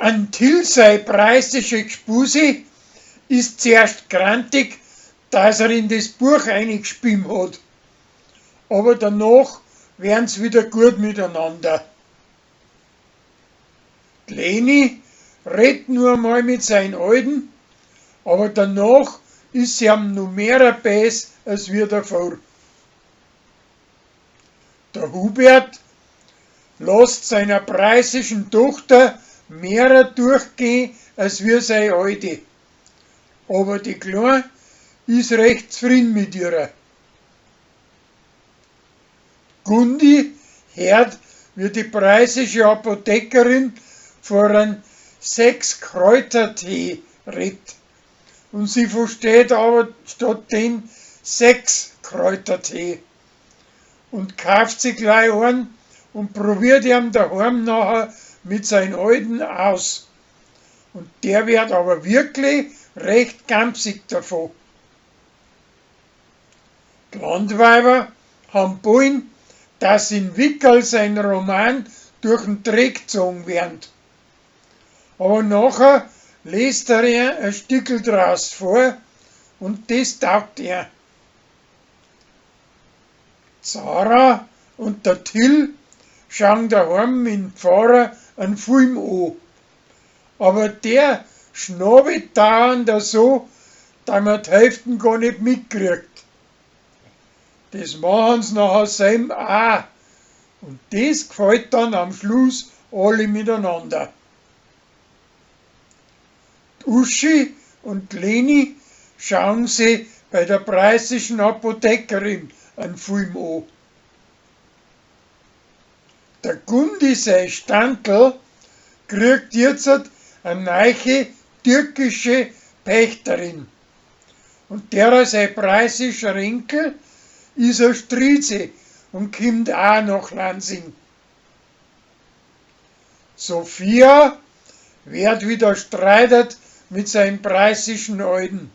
An Till sei preußische Gspusi is zerscht grantig, dass er in des Buach einigspimm hod. Aber danach wern's wieder guad miteinander. D'Leni redt nur amal mit sein Alten, aber danach is sie am no mehrer bäs als wie davor. Der Hubert lasst seiner preußischen Tochter mehrer durchgehn als wie sei Alte. Aber die Klein is recht z'frieden mit ihrer. Gundi hört, wie die preußische Apothekerin vor an Sechskräutertee redt. Und sie versteht aber statt den Sechskräutertee und kauft sich gleich einen und probiert ihn daheim nachher mit seinen Alten aus. Und der wird aber wirklich recht gampsig davon. Die Landweiber ham wollen, dass in Wickerl sein Roman durch'n Dreck gezogen werd. Aber nachher lest er ihr ein Stickel draus vor und des taugt ihr. Zara und der Till schauen daheim mit Pfarrer einen Film an. Aber der schnabelt dauernd so, dass man die Hälfte gar nicht mitkriegt. Das machen sie nachher selber auch. Und das gefällt dann am Schluss alle miteinander. Die Uschi und die Leni schauen sie bei der preußischen Apothekerin einen Film an. Der Gundi sei Standl kriegt jetzt eine neue türkische Pächterin. Und derer sei preußischer Enkel is a Strieze und kimmt auch nach Lansing. Sophia werd wieder streitet mit seinem preußischen Alten.